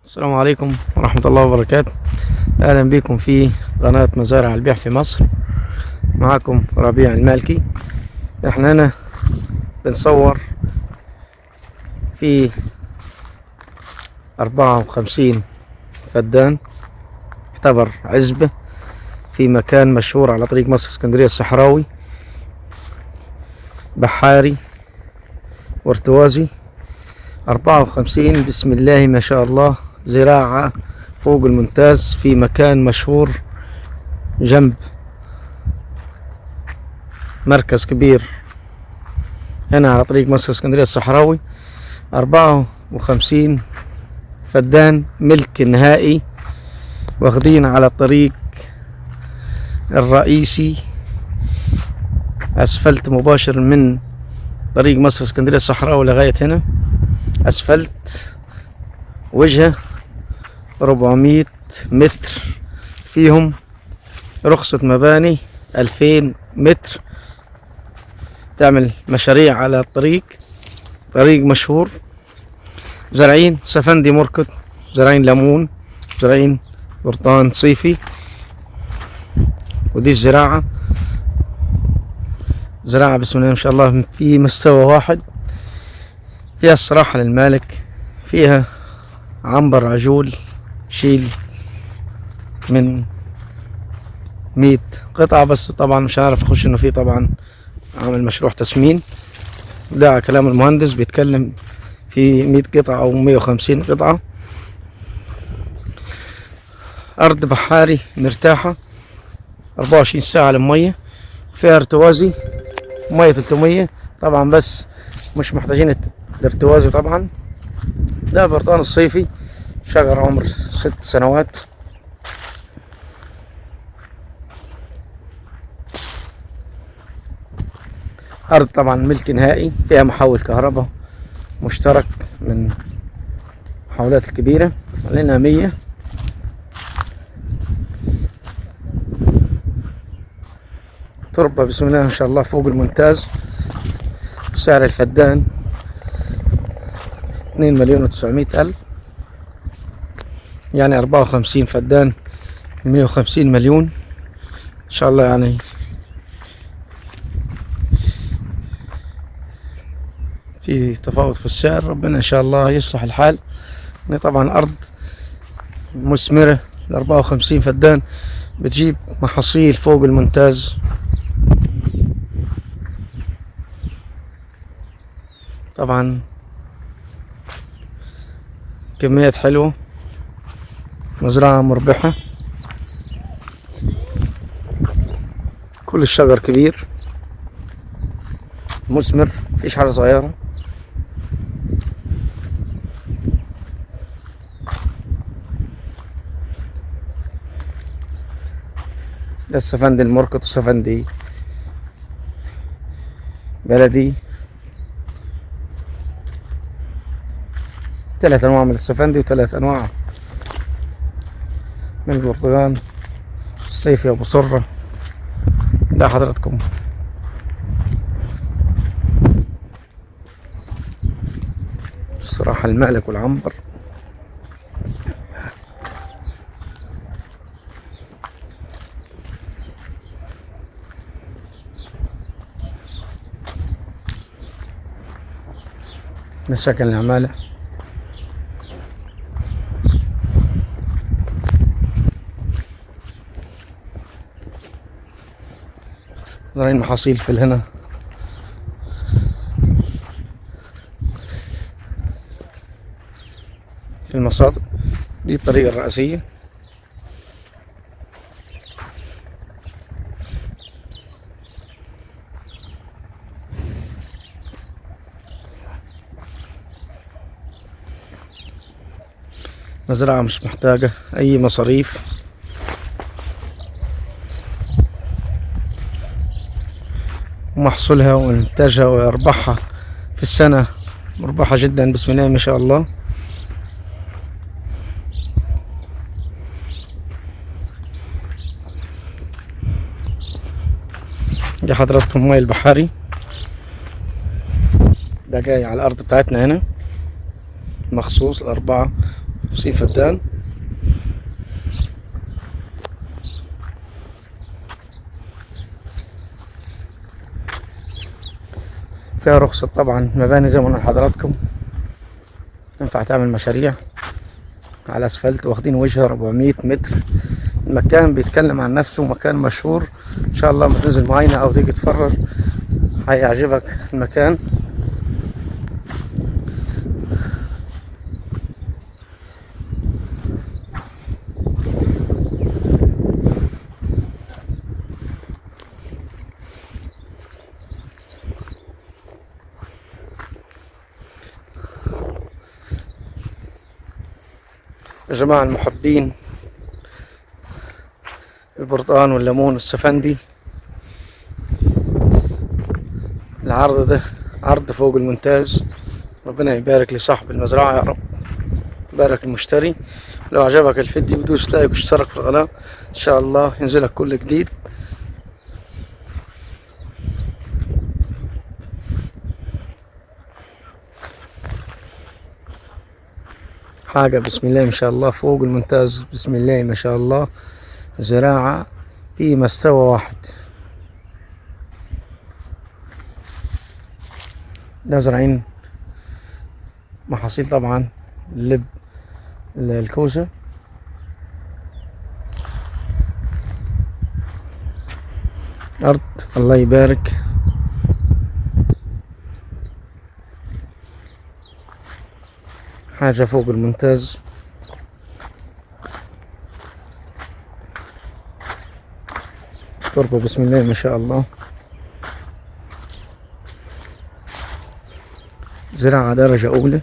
السلام عليكم ورحمة الله وبركاته. أهلا بكم في قناة مزارع البيع في مصر، معكم ربيع المالكي. احنا هنا بنصور في 54 فدان، يعتبر عزبة في مكان مشهور على طريق مصر اسكندرية الصحراوي، بحاري وارتوازي. 54 بسم الله ما شاء الله، زراعة فوق الممتاز في مكان مشهور جنب مركز كبير هنا على طريق مصر اسكندرية الصحراوي. 54 فدان ملك نهائي، واخدين على الطريق الرئيسي اسفلت مباشر من طريق مصر اسكندرية الصحراوي لغاية هنا، اسفلت وجهة 400 متر، فيهم رخصة مباني 2000 متر، تعمل مشاريع على الطريق، طريق مشهور. زارعين سفندي مركض، زارعين ليمون، زارعين برطان صيفي، ودي الزراعة زراعة بسم الله ما شاء الله في مستوى واحد، فيها الصراحة للمالك، فيها عنبر عجول شيل من 100 قطعة بس، طبعا مش عارف اخش انه في طبعا عامل مشروع تسمين، ده كلام المهندس بيتكلم في 100 قطعة او 150 قطعة. ارض بحاري مرتاحة 24 ساعة للمية، فيها ارتوازي مية 300 طبعا، بس مش محتاجين الارتوازي طبعا. ده برطان الصيفي، شجر عمر 6 سنوات. أرض طبعا ملك نهائي، فيها محول كهرباء مشترك من المحولات الكبيرة، علينا 100. تربة بسم الله ما شاء الله فوق الممتاز. سعر الفدان 2,900,000، يعني 54 فدان 150 مليون إن شاء الله. يعني في تفاوت في السعر، ربنا إن شاء الله يصلح الحال. طبعا أرض مثمرة، 54 فدان بتجيب محاصيل فوق الممتاز. طبعا كميات حلوة، مزرعة مربحة، كل الشجر كبير مثمر، مفيش حاجة صغيرة. ده السفندي المركط، السفندي بلدي، 3 أنواع من السفندي وثلاث أنواع من البرتقال الصيفي أبو صرة. ده حضراتكم الصراحة المالك والعنبر. مساكن العمالة. زارعين محاصيل في الهنا. في المساطب دي الطريقة الرئيسية. مزرعة مش محتاجة أي مصاريف، ومحصولها وإنتاجها وأرباحها في السنة مربحة جدا بسم الله ما شاء الله. دي حضراتكم ماي البحاري، ده جاي على الأرض بتاعتنا هنا مخصوص 50 فدان. فيها رخصة طبعا مباني زي ما قلنا لحضراتكم، ينفع تعمل مشاريع على اسفلت، واخدين وجهة 400 متر. المكان بيتكلم عن نفسه، مكان مشهور. ان شاء الله ما تنزل معاينة او تيجي تتفرج هيعجبك المكان. يا جماعة المحبين البرتقال والليمون والسفندي، العرض ده عرض فوق الممتاز. ربنا يبارك لصاحب المزرعة يا رب، يبارك المشتري. لو عجبك الفيديو دوس لايك واشترك في القناة، ان شاء الله ينزلك كل جديد. حاجة بسم الله ما شاء الله فوق الممتاز، بسم الله ما شاء الله. زراعة في مستوى واحد. ده زرعين محاصيل طبعا اللب الكوسة. أرض الله يبارك. حاجة فوق الممتاز. تربة بسم الله ما شاء الله. زراعة درجة أولى.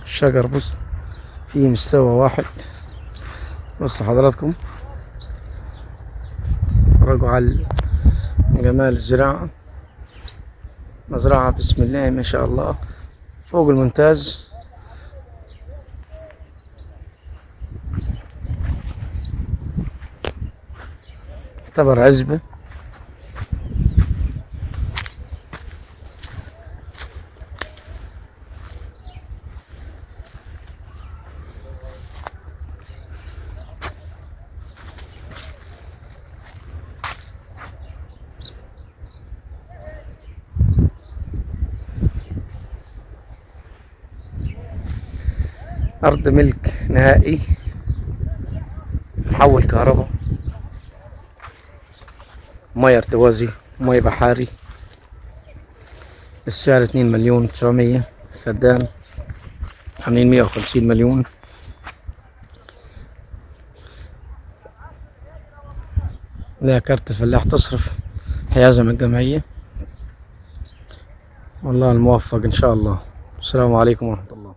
الشجر بص في مستوى واحد. بص حضراتكم اتفرجوا على جمال الزراعة. مزرعة بسم الله ما شاء الله فوق الممتاز. اعتبر عزبة. أرض ملك نهائي، محول كهرباء، مية ارتوازي، مية بحاري. السعر 2,900,000 فدان، عاملين 150 مليون. لا كارت الفلاح تصرف حيازة من الجمعية. والله الموفق إن شاء الله. السلام عليكم ورحمة الله.